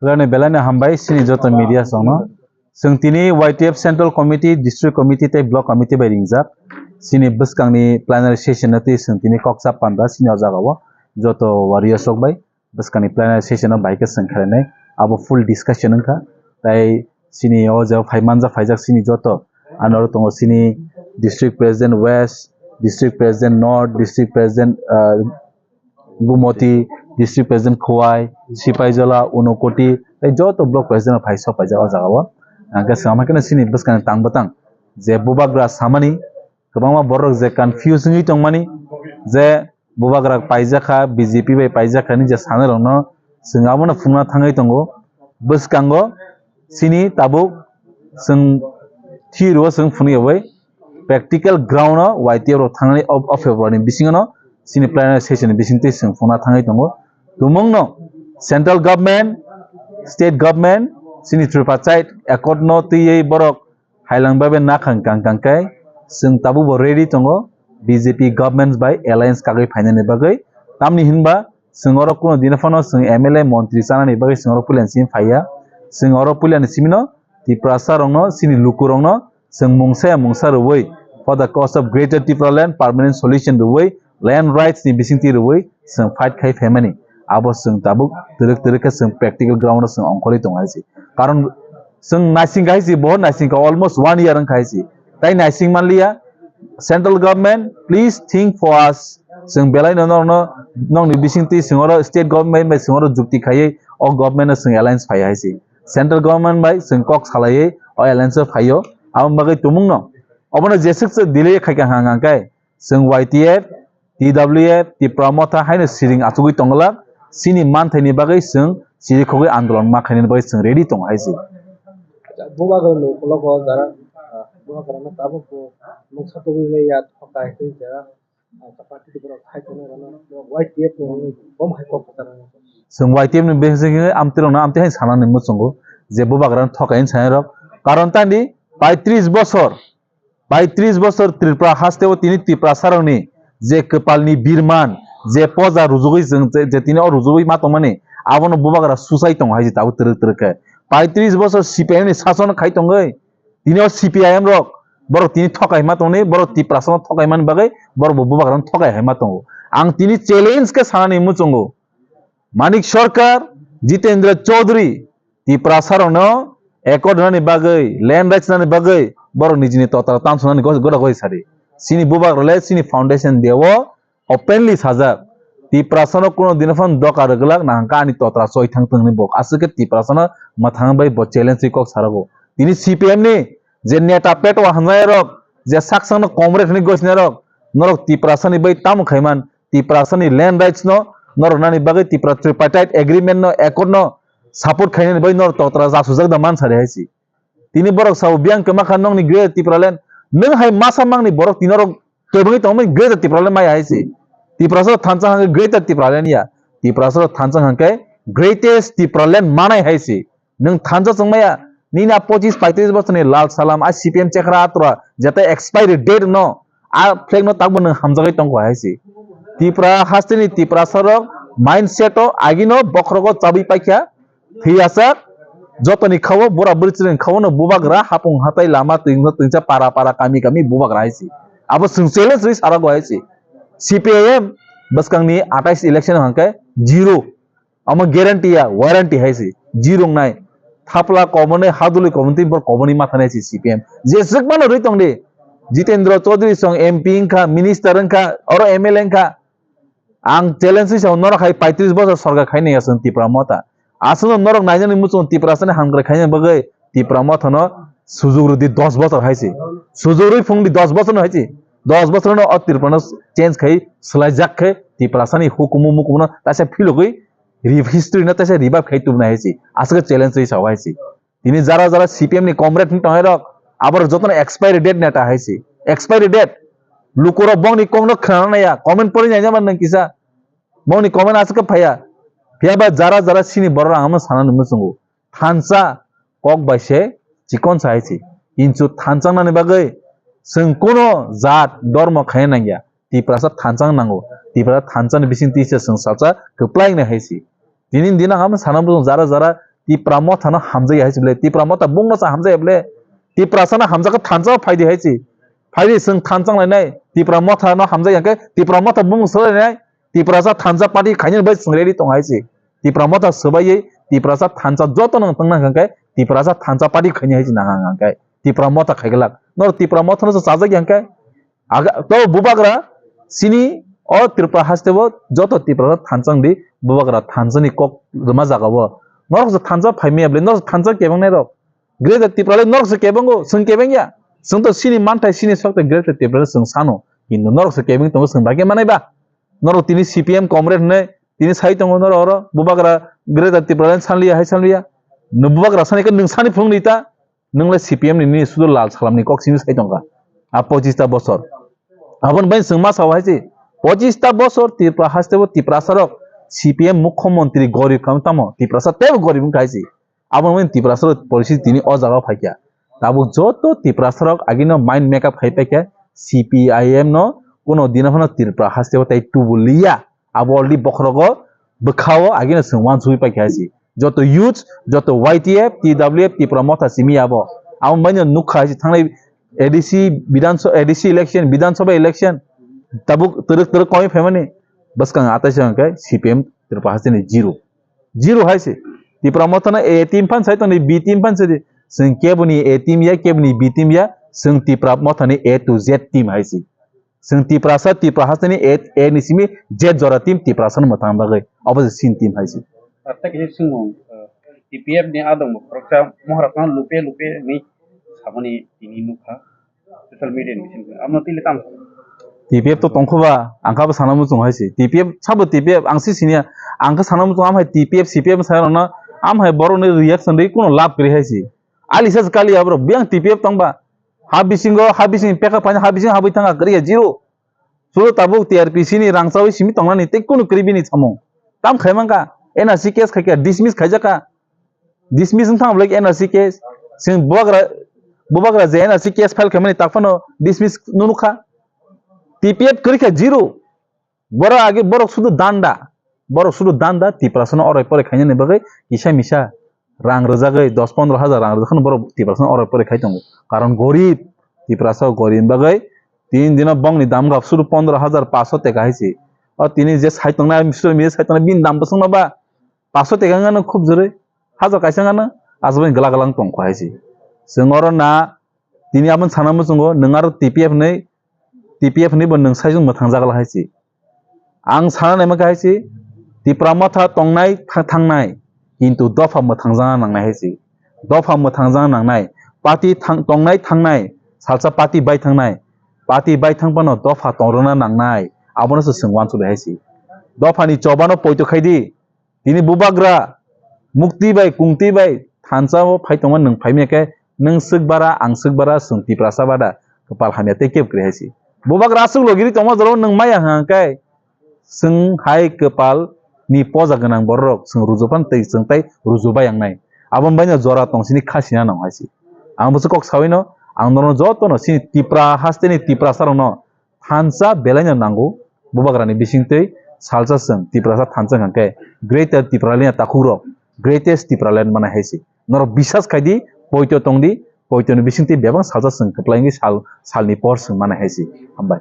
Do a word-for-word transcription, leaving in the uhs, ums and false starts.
Belai belai no hambai chini joto media songno. Chwng tini Y T F Central Committee, District Committee tei Block Committee bai ringjak. Chini bwskangni plenary session no twi chwng tini kok chap panda chini o jaga o joto warriors rok bai bwskangni plenary session no bai khe chwng khlainai. Abo full discussion wngkha. Tai chini o jaga phai manjak phaijak chini joto ano tongo chini District President West, District President North, District President, ah, Gumoti, District President Khowai, Sipaijola, Unokoti, tei joto block president rok phai sok paijak o jaga o. Hwnkhe swngama khe chini bwskang tang bwtang je bubagra samani kwbangma borok je confuse wngwi tongmani je bubagra paijak kha, B J P bai paijak kha hinwi je sanai rokno chwng abono phunukna thangwi tongo. Bwskango chini tabuk chwng thwi rwo chwng phunukyawi practical ground o Y T F rok thangnani o, o February ni bisingo no chini plenary session ni bisingtwi chwng phunukna thangwi tongo. Tumungno central government, state government, chini tripartite accord no twiwi borok hailang bai bai nakhang kang kang khe chwng tabuk bo ready tongo B J P government bai alliance kagwi phainani bagwi. Tamni hinba chwng oro kuno dino phano chwng M L A montri chanani bagwi chwng oro puila ni simi phaiya. Chwng oro puila ni simi no Tiprasa rokno chini luku rokno chwng mungsa ya mungsa rwui for the cause of Greater Tipraland permanent solution rwui land rights ni bisingtwi rwui chwng fight khai phaimani. Abo chwng tabuk twrwk twrwk khe chwng practical ground o chwng ongkhorwi tongo hai se. Karon chwng naising hai se, bohor naising kha, almost one year wngkha hai se. Tai naising manliya, central government, please think for us. Chwng belai no norokno nokni bisingtwi chwng oro state government bai chwng oro jukti khaiwi o government no chwng alliance phai hai se. Central government bai chwng kok salaiwi o alliance o phaio. Aboni bagwi tumungno obono jeswk se delay khai kha hang hang khe chwng Y T F, T W F, Tipra Motha haino siring achugwi tonglak, chini manthaini bagwi chwng chirikhogwi andolon ma khainani bagwi chwng ready tongo hai se. Bubagra ni ukologo jara, ah, bubagra no tabuk bo mungsa tubui maya thokai tei jara, ah, party borok hai tongnai rokno Y T F ni hwnwi bom hai kok kwcharo. Chwng Y T F ni bisingtwi amtwi rokno amtwi hai sanani muchungo je bubagra no thokai hinwi sanai rok. Karon tani paitris bosor Bai tris bosor Tripura haste o tini Tiprasa rokni je kwpalni birman, je poja rujugwi chwng je, je tini o rujugwi ma tongmani, abono bubagra susai tongo hai se tabuk twrwk twrwk khe. Bai tris bosor C P I M ni sason khai tongwi tini o C P I M rok borok tini thokai ma tongni, borok Tiprasa no thokai mani bagwi borok bo bubagra no thokai hai ma tongo. Ang tini challenge khe sanani muchungo. Manik Sarkar, Jitendra Chaudhary, Tiprasa rokno accord rwnani bagwi, land rights rwnani bagwi borok nijini totra tansonani go-, gora gori sadi. Chini bubagrale chini foundation day o openly sajak. Tiprasa no kuno dino phano doka rwgwlak nahangkha ani totra choi thang thung hinwi bo. Aswk khe Tiprasa no mwthang bai bo challenge wi kok sarago. Tini C P M ni je neta petwa hwnjai rok, je sak sakno comrade hinwi gosina rok, norok Tiprasa ni bai tamo khaiman, Tiprasa ni land rights no norok nani bagwi Tipra tripartite agreement no accord no support khainani bagwi norok totra jasujak da man sari hai si. Tini borok sao biyang kwma kha nokni Greater Tipraland, nwng hai masa mangni borok tini norok kebengwi tongmani Greater Tipraland maya hai si. Tiprasa rok thansa hangkhe Greater Tipraland ya. Tiprasa rok thansa hangkhe greatest Tipraland manai hai si. Nwng thansa chwngmaya, nini a pochis paitris bosorni lal salam, a C P M chekra atura, jeta expiry date no, a flag no takbo nwng hamjagwi tongkha hai si. Tipra hasteni Tiprasa rok mindset o agino bokhrogo chabwi paikha, thwiyasak, jotoni khao, bura bwrwi chwrwini khao no bubagra, hapung hatai lama twingsa twingsa para para kami kami bubagra hai si. Abo chwng challenge rwi sarago hai si. C P I M bwskangni atais election hangkhe zero. Omo guarantee ya, warranty hai si, jirung nai. Thapla kobonai, haduli kobonai, tei bor kobonai matha nai si C P M. Jeswk mano rwi tong di. Jitendra Chaudhary song M P wngkha, minister wngkha, oro M L A wngkha. Ang challenge wi sao, norok hai paitris bosor sorkar khai nai aswk Tipra Motha. Aswkno norok nainani muchung Tiprasani hamkrai khaina bagwi Tipra Motha no sujuk rwdi dos bosor hai si. Sujuk rwi phung di dos bosor no hai si. Dos bosor no o Tripura no change khai swlai jak khe Tiprasani hukumu mukumu no taisa philogwi re-, history no taisa revive khai tubunai hai si, aswk challenge wi sao hai si. Tini jara jara C P M ni comrade ni tongnai rok, aborok jotono expiry date neta hai si, expiry date. Lukurok bongni kokno khwnana naiya, comment pori naina man nang kisa, bongni comment aswk phaiya. Phiya ba jara jara sini borok ang sanani muchungo, thansa kok bai se chikon sa hai si. Inchu thansa nani bagwi chwng kuno jat dormo khaina nangya. Tiprasa thansa nango. Tiprasa thansa ni bising tisa chwng salsa kwplai nai hai si. Tini din ang amo sana bujung jara jara Tipra Motha no hamjaya hai se ble, Tipra Motha bung no sa hamjaya ble, Tiprasa no hamjak khe thansa phai di hai se. Phai di, chwng thansa wng lai nai, Tipra Motha no hamjaya hwnkhe Tipra Motha bung swlai nai, Tiprasa thansa party khaina bai chwng ready tong hai se. Tipra Motha swbaiwi Tiprasa thansa joto no tong nang khe Tiprasa thansa party khaina hai se nang ang khe Tipra Motha khai glak. Nor Tipra Motha no chajak yang khe Aga, to bubagra, sini o Tripura haste bo joto Tripura thansa wng di, bubagra thansa ni kok rwma jaga o. Norok se thansa phai maya bwle, norok se thansa kebeng nai rok. Greater Tripura le norok se kebeng o, chwng kebeng ya. Chwng to sini manthai, sini sok tei Greater Tripura le chwng sano. Kintu norok se kebeng tongo, chwng bai khe manai ba. Norok tini C P M comrade hinwi tini sai tongo norok oro, bubagra Greater Tripura le sanliya, hai sanliya. Nw bubagra sani khe nwng sani phunuk ni ta. Nwng le C P M ni nini sudu lal salam ni kok simi sai tongkha. A pochista bosor. Aboni bai chwng ma sao hai se, pochista bosor Tripura haste bo Tiprasa rok C P M mukhyamantri gorib kha tamo Tiprasa teibo gorib wngkha hai se. Aboni bai Tiprasa rok poristiti tini o jaga o phaikha. Tabuk joto Tiprasa rok agino mind make up khai paikha, C P I M no kuno dino phano Tripura haste bo tei tubu liya. Abo already bokhorogo bwkhao agino chwng uansugwi paikha hai se. Joto youth, joto Y T F, T W F, Tipra Motha simi abo. Abo baino nukha hai se thangnai A D C Bidhan Sabha, A D C election, Bidhan Sabha election. Tabuk twrwk twrwk koi phaimani. Bwskang atai se hwnkhe C P M Tripura hasteni zero. Zero hai se. Tipra Motha no A team phan sai tongdi, B team phan sai di. Chwng keboni A team ya, keboni B team ya. Chwng Tipra Motha ni A to Z team hai se. Chwng Tiprasa, Tipra hasteni A, A ni simi Z jora team Tiprasa no mwthang bagwi. Obo se sin team hai se. Tatta kisa swngmung, eh, T P F ni adong bo khoroksa mohra phano lupe lupe hinwi samani tini nukha social media ni bisingo. Amno tili tam. T P F to tongkho ba, ang kha bo sana muchung hai se. T P F sabo T P F ang si sinya, ang kha sana muchung am hai T P F, C P F sai rokno am hai borok ni reaction ri kuno lab kri hai se. Ali sa kali abro biang T P F tong ba. Ha bisingo, ha bising pekha paina, ha bising habwi thanga kwrwi ya zero. Sudo tabuk T R P C ni rang chawi simi tongnani tei kunu kwrwi bini samung. Tam khai mankha, N R C case khai kha, dismiss khai jakha. Dismiss wng thang bwlai N R C case. Sing bubagra, bubagra je N R C case file khaimani tak phano dismiss nunu kha. T P F kwrwi kha zero. Borok age borok sudu danda. Borok sudu danda Tiprasa no orai porai khainani bagwi kisa misa rang rwjagwi dos pondro hajar rang rwjakha borok Tiprasa no orai porai khai tongo. Karon gorib, Tiprasa gorib bagwi tin dino bongni dam gap sudu pondro hajar paso teka hai se. O tini je sai tongnai, misro mi sai tongnai, bini dam bwswk no ba paso teka wngano khub jwrwi, hajar kaisa wngano aswk bai gwla gwla wng tongkha hai se. Chwng oro na tini aboni sana muchungo, nwng aro T P F ni, T P F ni bo nwng saichung mwthang jagala hai se. Ang sana naima khe hai se, Tipra Motha tongnai tha-, thangnai, kintu dopha mwthang jana nangnai hai se. Dopha mwthang jana nangnai, party thang-, tongnai thangnai, salsa party bai thangnai, party bai thang phano dopha tongrwna nangnai, abono se chwng uansukli hai se. Dophani chobano poito khai di, tini bubagra, mukti bai, kungti bai, thansa o phai tongma nwng phai manya khe, nwng swk bara, ang swk bara, chwng Tiprasa bada, kwpal hamya tei kebo kwrwi hai se. Bubagra aswk logiri tongma jora o nwng maya hwnkha khe, chwng hai kwpal ni poja gwnang borok rok, chwng ruju phan tei chwng tai ruju bai yang nai. Aboni bai no jora tong sini kha sina nang hai se. Ang bwswk kok sawi no, ang norok joto no sini Tipra haste ni Tiprasa rok no, thansa belai no nango, bubagrani bisingtwi salsa chwng Tiprasa thansa hwnkha khe Greater Tipraland takhuk rok, Greatest Tipraland manai hai se. Norok bisas khai di, poito tong di, poito ni bisingtwi bebak salsa chwng kwplai wngwi sal, salni por chwng manai hai se. Hambai.